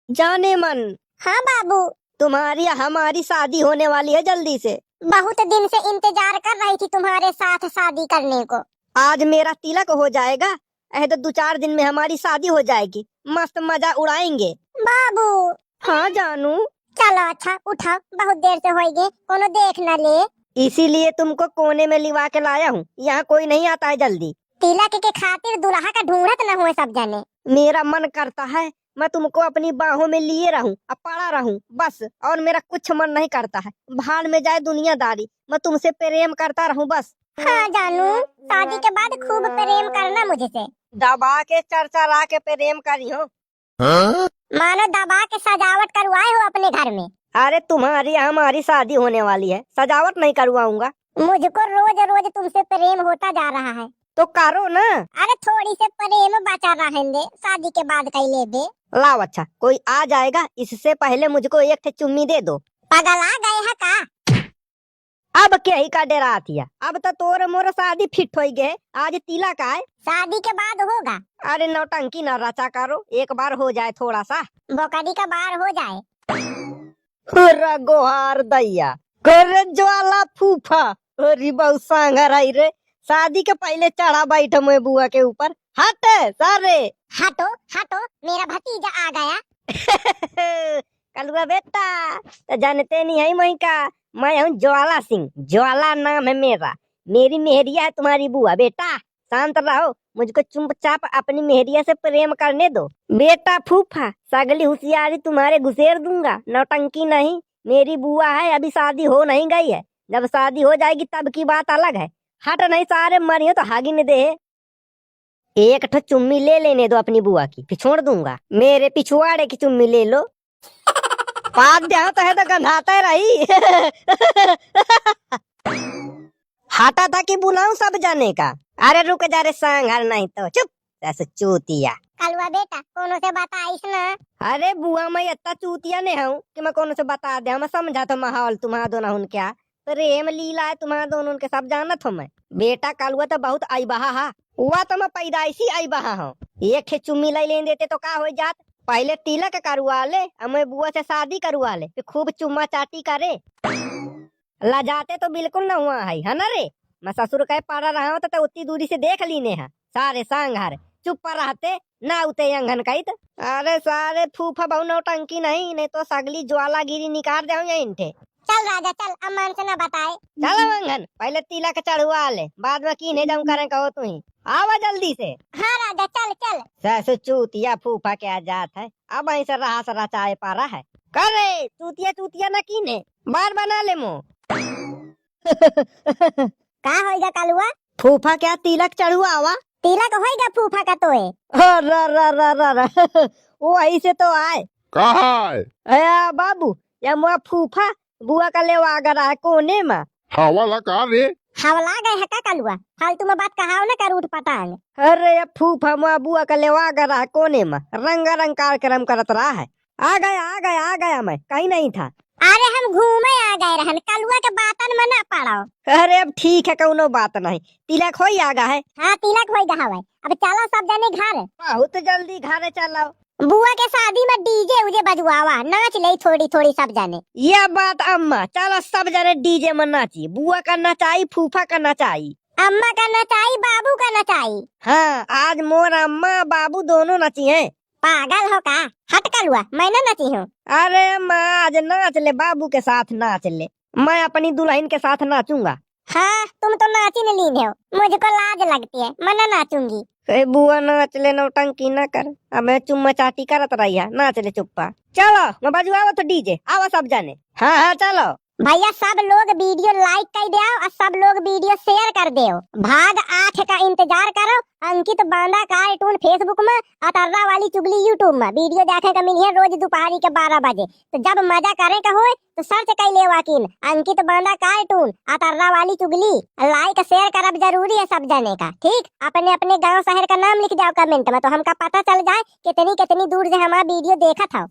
जाने मन। हाँ बाबू। तुम्हारी हमारी शादी होने वाली है जल्दी से। बहुत दिन से इंतजार कर रही थी तुम्हारे साथ शादी करने को। आज मेरा तिलक हो जाएगा, ऐसे तो 2-4 दिन में हमारी शादी हो जाएगी, मस्त मजा उड़ाएंगे। बाबू। हाँ जानू। चलो अच्छा उठाओ, बहुत देर से होएगी, कोनो देख न ले। इसीलिए तुमको कोने में लिवा के लाया हूँ, यहाँ कोई नहीं आता है जल्दी। तिलक के खातिर दुल्हा का ढूंढत न हुए सब जने। मेरा मन करता है मैं तुमको अपनी बाहों में लिए रहूं और पड़ा रहूं बस, और मेरा कुछ मन नहीं करता है। भाड़ में जाए दुनियादारी, मैं तुमसे प्रेम करता रहूं बस। हाँ जानू, शादी के बाद खूब प्रेम करना मुझसे। दबा के चरचरा के प्रेम करी हो। मानो दबा के सजावट करवाए हो अपने घर में। अरे तुम्हारी हमारी शादी होने वाली है, सजावट नहीं करवाऊंगा। मुझको रोज रोज तुमसे प्रेम होता जा रहा है। तो करो ना। अरे थोड़ी से प्रेम बचा रहने दे, शादी के बाद कही ले बे। लाओ अच्छा, कोई आ जाएगा इससे पहले मुझको एक ठे चुम्मी दे दो। पगला गए है का? अब क्या ही का डरा थिया, अब तो तोर मोर शादी फिट हो गए, आज तिलक आए। शादी के बाद होगा। अरे नौटंकी न रचा करो, एक बार हो जाए थोड़ा सा। बोकरी का बार हो जाए। पूरा गोहार दैया कर ज्वाला फूफा, अरे बहु सांगर आई रे, शादी के पहले चढ़ा बैठ मैं बुआ के ऊपर। हट सारे। हटो हटो, मेरा भतीजा आ गया। कलुआ बेटा तो जानते नहीं है मैं का, मैं हूँ ज्वाला सिंह, ज्वाला नाम है मेरा। मेरी मेहरिया है तुम्हारी बुआ। बेटा शांत रहो, मुझको चुपचाप अपनी मेहरिया से प्रेम करने दो। बेटा फूफा सगली होशियारी तुम्हारे घुसेर दूंगा, नौटंकी नहीं। मेरी बुआ है, अभी शादी हो नहीं गई है, जब शादी हो जाएगी तब की बात अलग है। हट नहीं सारे मरियो तो हागी ने दे। एक ठो चुम्मी ले लेने दो अपनी बुआ की, फिर छोड़ दूंगा। मेरे पिछुआड़े की चुम्मी ले लो। पाद दे तो है तो गंधाता रही। हटा था कि बुलाऊं सब जाने का। अरे रुक जा रे सांघर, नहीं तो चुप ऐसे चूतिया। कलुआ बेटा कोनो से बताइस ना। अरे बुआ मैं इतना चूतिया नहीं हूँ कि मैं कोनो से बता दे। मैं समझा तो माहौल तुम्हारा दोनों उन क्या प्रेम लीला है तुम्हारा दोनों उनके सब जानत हो मैं। बेटा कलुआ तो बहुत आई बहा हा, हुआ तो मैं पैदाइशी आई बहा हूँ। एक ठे चुम्मी ले लेने देते तो का हो जात। पहले तिलक करवा ले और मैं बुआ से शादी करवा ले, फिर खूब चुम्मा चाटी करे। लजाते तो बिल्कुल न हुआ है, है ना रे। मैं ससुर के पारा रहा हूँ तो उतनी दूरी से देख लीने है सारे सांघर चुप पर रहते ना उते अंगन कही। अरे सारे फूफा बहु नौटंकी नहीं, नहीं तो सगली ज्वालागिरी निकाल दे यहीं इनठे। चल राजा चल, अम्मान से ना बताए। चलो अंगन पहले तिलक चढ़वा ले, बाद में की नहीं जाऊँ करें कहो तू ही। आवा जल्दी से। हाँ राजा चल चल। ससुर चूतिया फूफा के आ जात है, अब ऐसा रहा सरा चाय पा रहा है। करे चूतिया चूतिया ना कीने बार बना ले मो। का होएगा कलुआ? फूफा क्या तिलक चढ़ुआ आवा? तिलक होएगा फूफा का तोए। रा रा रा रा रा। वो ऐसे तो आए। कहा है? अरे बाबू या मुआ फूफा बुआ का लेवा आ रहा है कोने में। हवा लगा रे। हवला गए है का कलुआ? फालतू में बात कहाओ ना कर उठ पटांग। अरे या फूफा मुआ बुआ का लेवा आ रहा है कोने में, रंगा रंग कार्यक्रम करत रहा है। आ गया आ गया आ गया, मैं कहीं नहीं था। अरे हम घूमे आ गए रहन, कलुआ के बातन में ना पड़ो। अरे अब ठीक है, कोनो बात नहीं, तिलक हो ही आगा है। हाँ तिलक हो गया है, अब चलो सब जने घर। बहुत जल्दी घर चलो। बुआ के शादी में डीजे उजे बजवावा, नाच ले थोड़ी थोड़ी सब जने। ये बात अम्मा, चलो सब जने डीजे में नाची, बुआ का नचाई फूफा का नचाई, अम्मा का नचाई बाबू का नचाई। हाँ आज मोर अम्मा बाबू दोनों नची हैं। पागल हो का? हट कलुआ, मैं ना नची हूँ। अरे अम्मा आज नाच ले, बाबू के साथ नाच ले, मैं अपनी दुल्हन के साथ नाचूंगा। हाँ तुम तो नाची न लीन हो, मुझको लाज लगती है, मैं ना नाचूंगी। ए बुआ नाच ले, नौटंकी ना कर, अब मैं चुम्मा चाटी करत रही है, नाच ले चुप्पा। चलो मैं बजवाओ तो डीजे, आवा सब जाने। हाँ हाँ चलो भैया, सब लोग वीडियो लाइक कर दो और सब लोग वीडियो शेयर कर दो। भाग 8 का इंतजार करो। अंकित बांदा कार्टून फेसबुक में, अतर्रा वाली चुगली यूट्यूब में वीडियो देखे का मिली है रोज दोपहरी के 12 बजे। तो जब मजा करे का होए तो सर्च कर ले वाकिन अंकित बांदा कार्टून अतर्रा वाली चुगली। लाइक शेयर करब जरूरी है सब जने का, ठीक? अपने अपने गाँव शहर का नाम लिख जाओ कमेंट में, तो हमका पता चल जाए कितनी कितनी दूर से हमारा वीडियो देखा था।